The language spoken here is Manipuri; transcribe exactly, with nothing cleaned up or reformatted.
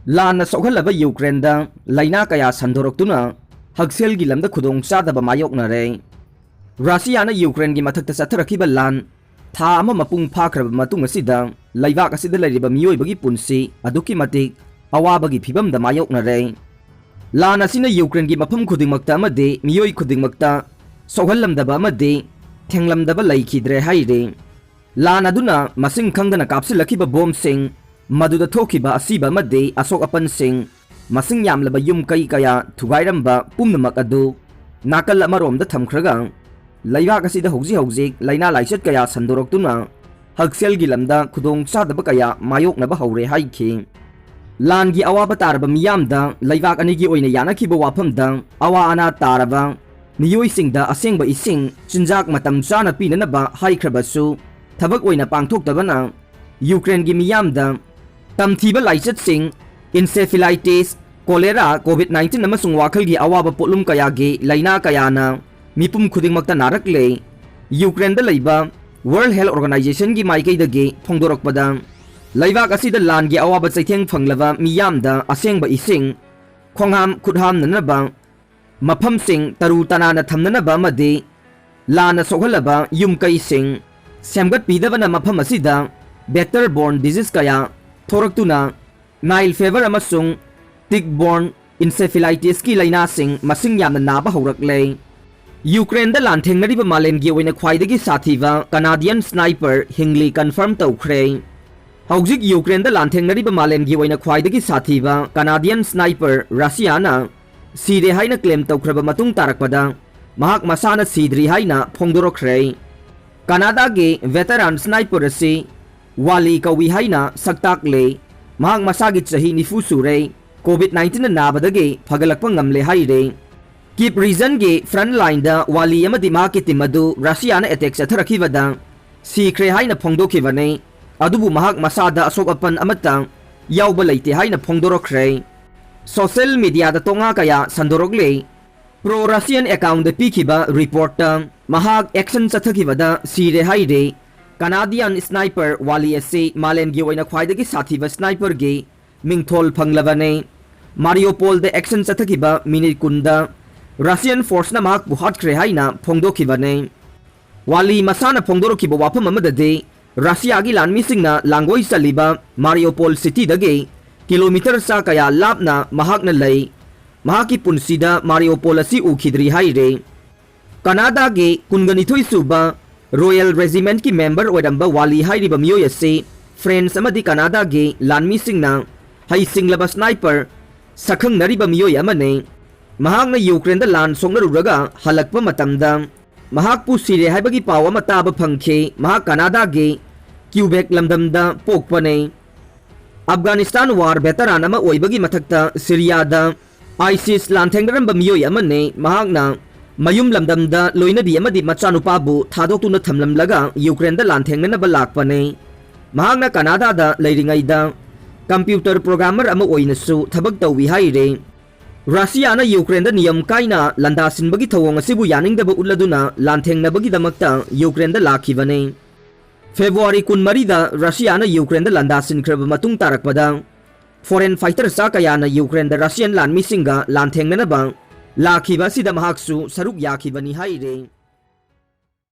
ꯂꯥꯟꯅ ꯁꯣꯛꯍꯜꯂꯕ ꯌꯨꯀ꯭ꯔꯦꯟꯗ ꯂꯥꯏꯅꯥ ꯀꯌꯥ ꯁꯟꯗꯣꯔꯛꯇꯨꯅ ꯍꯛꯁꯦꯜꯒꯤ ꯂꯝꯗ ꯈꯨꯗꯣꯡꯆꯥꯗꯕ ꯃꯥꯌꯣꯛꯅꯔꯦ꯫ ꯔꯁꯤꯌꯥꯅ ꯌꯨꯀ꯭ꯔꯦꯟꯒꯤ ꯃꯊꯛꯇ ꯆꯠꯊꯔꯛꯈꯤꯕ ꯂꯥꯟ ꯊꯥ ꯑꯃ ꯃꯄꯨꯡ ꯐꯥꯈ꯭ꯔꯕ ꯃꯇꯨꯡ ꯑꯁꯤꯗ ꯂꯩꯕꯥꯛ ꯑꯁꯤꯗ ꯂꯩꯔꯤꯕ ꯃꯤꯑꯣꯏꯕꯒꯤ ꯄꯨꯟꯁꯤ ꯑꯗꯨꯛꯀꯤ ꯃꯇꯤꯛ ꯑꯋꯥꯕꯒꯤ ꯐꯤꯚꯝꯗ ꯃꯥꯌꯣꯛꯅꯔꯦ꯫ ꯂꯥꯟ ꯑꯁꯤꯅ ꯌꯨꯀ꯭ꯔꯦꯟꯒꯤ ꯃꯐꯝ ꯈꯨꯗꯤꯡꯃꯛꯇ ꯑꯃꯗꯤ ꯃꯤꯑꯣꯏ ꯈꯨꯗꯤꯡꯃꯛꯇ ꯁꯣꯛꯍꯜꯂꯝꯗꯕ ꯑꯃꯗꯤ ꯊꯦꯡꯂꯝꯗꯕ ꯂꯩꯈꯤꯗ꯭ꯔꯦ ꯍꯥꯏꯔꯤ꯫ ꯂꯥꯟ ꯑꯗꯨꯅ ꯃꯁꯤꯡ ꯈꯪꯗꯅ ꯀꯥꯞꯁꯤꯜꯂꯛꯈꯤꯕ ꯕꯣꯝꯁꯤꯡ, ꯃꯗꯨꯗ ꯊꯣꯛꯈꯤꯕ ꯑꯁꯤꯕ ꯑꯃꯗꯤ ꯑꯁꯣꯛ ꯑꯄꯟꯁꯤꯡ, ꯃꯁꯤꯡ ꯌꯥꯝꯂꯕ ꯌꯨꯝ ꯀꯩ ꯀꯌꯥ ꯊꯨꯒꯥꯏꯔꯝꯕ ꯄꯨꯝꯅꯃꯛ ꯑꯗꯨ ꯅꯥꯀꯜ ꯑꯃꯔꯣꯝꯗ ꯊꯝꯈ꯭ꯔꯒ, ꯂꯩꯕꯥꯛ ꯑꯁꯤꯗ ꯍꯧꯖꯤꯛ ꯍꯧꯖꯤꯛ ꯂꯥꯏꯅꯥ ꯂꯥꯏꯆꯠ ꯀꯌꯥ ꯁꯟꯗꯣꯔꯛꯇꯨꯅ ꯍꯛꯁꯦꯜꯒꯤ ꯂꯝꯗ ꯈꯨꯗꯣꯡ ꯆꯥꯗꯕ ꯀꯌꯥ ꯃꯥꯌꯣꯛꯅꯕ ꯍꯧꯔꯦ ꯍꯥꯏꯈꯤ꯫ ꯂꯥꯟꯒꯤ ꯑꯋꯥꯕ ꯇꯥꯔꯕ ꯃꯤꯌꯥꯝꯗ ꯂꯩꯕꯥꯛ ꯑꯅꯤꯒꯤ ꯑꯣꯏꯅ ꯌꯥꯅꯈꯤꯕ ꯋꯥꯐꯝꯗ ꯑꯋꯥ ꯑꯅꯥ ꯇꯥꯔꯕ ꯃꯤꯑꯣꯏꯁꯤꯡꯗ ꯑꯁꯦꯡꯕ ꯏꯁꯤꯡ, ꯆꯤꯟꯖꯥꯛ ꯃꯇꯝ ꯆꯥꯅ ꯄꯤꯅꯅꯕ ꯍꯥꯏꯈ꯭ꯔꯕꯁꯨ, ꯊꯕꯛ ꯑꯣꯏꯅ ꯄꯥꯡꯊꯣꯛꯇꯕꯅ ꯌꯨꯀ꯭ꯔꯦꯟꯒꯤ ꯃꯤꯌꯥꯝꯗ ꯇꯝꯊꯤꯕ ꯂꯥꯏꯆꯠꯁꯤꯡ, encephalitis, cholera, COVID nineteen ꯑꯃꯁꯨꯡ ꯋꯥꯈꯜꯒꯤ ꯑꯋꯥꯕ ꯄꯣꯠꯂꯨꯝ ꯀꯌꯥꯒꯤ ꯂꯥꯏꯅꯥ ꯀꯌꯥꯅ ꯃꯤꯄꯨꯝ ꯈꯨꯗꯤꯡꯃꯛꯇ ꯅꯥꯔꯛꯂꯦ꯫ ꯌꯨꯀ꯭ꯔꯦꯟꯗ ꯂꯩꯕ World Health Organizationꯒꯤ ꯃꯥꯏꯀꯩꯗꯒꯤ ꯐꯣꯡꯗꯣꯔꯛꯄꯗ, ꯂꯩꯕꯥꯛ ꯑꯁꯤꯗ ꯂꯥꯟꯒꯤ ꯑꯋꯥꯕ ꯆꯩꯊꯦꯡ ꯐꯪꯂꯕ ꯃꯤꯌꯥꯝꯗ ꯑꯁꯦꯡꯕ ꯏꯁꯤꯡ, ꯈꯣꯡꯍꯥꯝ ꯈꯨꯠꯍꯥꯝꯅꯅꯕ ꯃꯐꯝꯁꯤꯡ, ꯇꯔꯨ ꯇꯅꯥꯟꯅ ꯊꯝꯅꯅꯕ ꯑꯃꯗꯤ ꯂꯥꯟꯅ ꯁꯣꯛꯍꯜꯂꯕ ꯌꯨꯝ ꯀꯩꯁꯤꯡ ꯁꯦꯝꯒꯠꯄꯤꯗꯕꯅ ꯃꯐꯝ ꯑꯁꯤꯗ vector borne disease ꯀꯌꯥ ꯊꯣꯔꯛꯇꯨꯅ Nile fever ꯑꯃꯁꯨꯡ tick borne encephalitisꯀꯤ ꯂꯥꯏꯅꯥꯁꯤꯡ ꯃꯁꯤꯡ ꯌꯥꯝꯅ ꯅꯥꯕ ꯍꯧꯔꯛꯂꯦ꯫ ꯌꯨꯀ꯭ꯔꯦꯟꯗ ꯂꯥꯟꯊꯦꯡꯅꯔꯤꯕ ꯃꯥꯂꯦꯝꯒꯤ ꯑꯣꯏꯅ ꯈ꯭ꯋꯥꯏꯗꯒꯤ ꯁꯥꯊꯤꯕ Canadian sniper ꯍꯤꯡꯂꯤ confirm ꯇꯧꯈ꯭ꯔꯦ꯫ ꯍꯧꯖꯤꯛ ꯌꯨꯀ꯭ꯔꯦꯟꯗ ꯂꯥꯟꯊꯦꯡꯅꯔꯤꯕ ꯃꯥꯂꯦꯝꯒꯤ ꯑꯣꯏꯅ ꯈ꯭ꯋꯥꯏꯗꯒꯤ ꯁꯥꯊꯤꯕ Canadian sniper ꯔꯁꯤꯌꯥꯅ ꯁꯤꯔꯦ ꯍꯥꯏꯅ claim ꯇꯧꯈ꯭ꯔꯕ ꯃꯇꯨꯡ ꯇꯥꯔꯛꯄꯗ, ꯃꯍꯥꯛ ꯃꯁꯥꯅ ꯁꯤꯗ꯭ꯔꯤ ꯍꯥꯏꯅ ꯐꯣꯡꯗꯣꯔꯛꯈ꯭ꯔꯦ꯫ ꯀꯅꯥꯗꯥꯒꯤ veteran sniper ꯑꯁꯤ ꯋꯥꯂꯤ ꯀꯧꯏ ꯍꯥꯏꯅ ꯁꯛꯇꯥꯛꯂꯦ꯫ ꯃꯍꯥꯛ ꯃꯁꯥꯒꯤ ꯆꯍꯤ ꯅꯤꯐꯨ ꯁꯨꯔꯦ, COVID nineteen ꯅꯥꯕꯗꯒꯤ ꯐꯒꯠꯂꯛꯄ ꯉꯝꯂꯦ ꯍꯥꯏꯔꯦ꯫ Kyiv regionꯒꯤ front lineꯗ ꯋꯥꯂꯤ ꯑꯃꯗꯤ ꯃꯍꯥꯛꯀꯤ team ꯑꯗꯨ ꯔꯁꯤꯌꯥꯅ attack ꯆꯠꯊꯔꯛꯈꯤꯕꯗ ꯁꯤꯈ꯭ꯔꯦ ꯍꯥꯏꯅ ꯐꯣꯡꯗꯣꯛꯈꯤꯕꯅꯤ꯫ ꯑꯗꯨꯕꯨ ꯃꯍꯥꯛ ꯃꯁꯥꯗ ꯑꯁꯣꯛ ꯑꯄꯟ ꯑꯃꯠꯇ ꯌꯥꯎꯕ ꯂꯩꯇꯦ ꯍꯥꯏꯅ ꯐꯣꯡꯗꯣꯔꯛꯈ꯭ꯔꯦ꯫ Social mediaꯗ ꯇꯣꯉꯥ ꯀꯌꯥ ꯁꯟꯗꯣꯔꯛꯂꯦ꯫ Pro Russian accountꯗ ꯄꯤꯈꯤꯕ reportꯇ ꯃꯍꯥꯛ action ꯆꯠꯊꯈꯤꯕꯗ ꯁꯤꯔꯦ ꯍꯥꯏꯔꯦ꯫ Canadian sniper ꯋꯥꯂꯤ ꯑꯁꯤ ꯃꯥꯂꯦꯝꯒꯤ ꯑꯣꯏꯅ ꯈ꯭ꯋꯥꯏꯗꯒꯤ ꯁꯥꯊꯤꯕ sniperꯒꯤ ꯃꯤꯡꯊꯣꯜ ꯐꯪꯂꯕꯅꯤ꯫ ꯃꯥꯔꯤꯌꯣꯄꯣꯜꯗ action ꯆꯠꯊꯈꯤꯕ ꯃꯤꯅꯤꯠ ꯀꯨꯟꯗ Russian forceꯅ ꯃꯍꯥꯛꯄꯨ ꯍꯥꯠꯈ꯭ꯔꯦ ꯍꯥꯏꯅ ꯐꯣꯡꯗꯣꯛꯈꯤꯕꯅꯤ꯫ ꯋꯥꯂꯤ ꯃꯁꯥꯅ ꯐꯣꯡꯗꯣꯔꯛꯈꯤꯕ ꯋꯥꯐꯝ ꯑꯃꯗꯗꯤ, ꯔꯁꯤꯌꯥꯒꯤ ꯂꯥꯟꯃꯤꯁꯤꯡꯅ ꯂꯥꯡꯒꯣꯏ ꯆꯜꯂꯤꯕ ꯃꯥꯔꯤꯌꯣꯄꯣꯜ cityꯗꯒꯤ kilometre ꯆꯥ ꯀꯌꯥ ꯂꯥꯞꯅ ꯃꯍꯥꯛꯅ ꯂꯩ꯫ ꯃꯍꯥꯛꯀꯤ ꯄꯨꯟꯁꯤꯗ ꯃꯥꯔꯤꯌꯣꯄꯣꯜ ꯑꯁꯤ ꯎꯈꯤꯗ꯭ꯔꯤ ꯍꯥꯏꯔꯤ꯫ ꯀꯅꯥꯗꯥꯒꯤ ꯀꯨꯟꯒ ꯅꯤꯊꯣꯏ ꯁꯨꯕ Royal Regimentꯀꯤ member ꯑꯣꯏꯔꯝꯕ ꯋꯥꯂꯤ ꯍꯥꯏꯔꯤꯕ ꯃꯤꯑꯣꯏ ꯑꯁꯤ France ꯑꯃꯗꯤ ꯀꯅꯥꯗꯥꯒꯤ ꯂꯥꯟꯃꯤꯁꯤꯡꯅ ꯍꯩꯁꯤꯡꯂꯕ sniper ꯁꯛꯈꯪꯅꯔꯤꯕ ꯃꯤꯑꯣꯏ ꯑꯃꯅꯤ꯫ ꯃꯍꯥꯛꯅ ꯌꯨꯀ꯭ꯔꯦꯟꯗ ꯂꯥꯟ ꯁꯣꯛꯅꯔꯨꯔꯒ ꯍꯜꯂꯛꯄ ꯃꯇꯝꯗ ꯃꯍꯥꯛꯄꯨ ꯁꯤꯔꯦ ꯍꯥꯏꯕꯒꯤ ꯄꯥꯎ ꯑꯃ ꯇꯥꯕ ꯐꯪꯈꯤ꯫ ꯃꯍꯥꯛ ꯀꯅꯥꯗꯥꯒꯤ ꯀ꯭ꯌꯨꯕꯦꯛ ꯂꯝꯗꯝꯗ ꯄꯣꯛꯄꯅꯤ꯫ ꯑꯐꯒꯥꯅꯤꯁꯇꯥꯟ war veteran ꯑꯃ ꯑꯣꯏꯕꯒꯤ ꯃꯊꯛꯇ ꯁꯤꯔꯤꯌꯥꯗ ISIS ꯂꯥꯟꯊꯦꯡꯅꯔꯝꯕ ꯃꯤꯑꯣꯏ ꯑꯃꯅꯤ꯫ ꯃꯍꯥꯛꯅ ꯃꯌꯨꯝ ꯂꯝꯗꯝꯗ ꯂꯣꯏꯅꯕꯤ ꯑꯃꯗꯤ ꯃꯆꯥꯅꯨꯄꯥꯕꯨ ꯊꯥꯗꯣꯛꯇꯨꯅ ꯊꯝꯂꯝꯂꯒ ꯌꯨꯀ꯭ꯔꯦꯟꯗ ꯂꯥꯟꯊꯦꯡꯅꯅꯕ ꯂꯥꯛꯄꯅꯤ꯫ ꯃꯍꯥꯛꯅ ꯀꯅꯥꯗꯥꯗ ꯂꯩꯔꯤꯉꯩꯗ computer programmer ꯑꯃ ꯑꯣꯏꯅꯁꯨ ꯊꯕꯛ ꯇꯧꯏ ꯍꯥꯏꯔꯤ꯫ ꯔꯁꯤꯌꯥꯅ ꯌꯨꯀ꯭ꯔꯦꯟꯗ ꯅꯤꯌꯝ ꯀꯥꯏꯅ ꯂꯥꯟꯗꯥꯁꯤꯟꯕꯒꯤ ꯊꯧꯑꯣꯡ ꯑꯁꯤꯕꯨ ꯌꯥꯅꯤꯡꯗꯕ ꯎꯠꯂꯗꯨꯅ ꯂꯥꯟꯊꯦꯡꯅꯕꯒꯤꯗꯃꯛꯇ ꯌꯨꯀ꯭ꯔꯦꯟꯗ ꯂꯥꯛꯈꯤꯕꯅꯤ꯫ ꯐꯦꯕ꯭ꯔꯨꯋꯥꯔꯤ ꯀꯨꯟꯃꯔꯤꯗ ꯔꯁꯤꯌꯥꯅ ꯌꯨꯀ꯭ꯔꯦꯟꯗ ꯂꯥꯟꯗꯥꯁꯤꯟꯈ꯭ꯔꯕ ꯃꯇꯨꯡ ꯇꯥꯔꯛꯄꯗ foreign fighter ꯆꯥ ꯀꯌꯥꯅ ꯌꯨꯀ꯭ꯔꯦꯟꯗ Russian ꯂꯥꯟꯃꯤꯁꯤꯡꯒ ꯂꯥꯟꯊꯦꯡꯅꯅꯕ ꯂꯥꯛꯈꯤꯕ ꯑꯁꯤꯗ ꯃꯍꯥꯛꯁꯨ ꯁꯔꯨꯛ ꯌꯥꯈꯤꯕꯅꯤ ꯍꯥꯏꯔꯤ꯫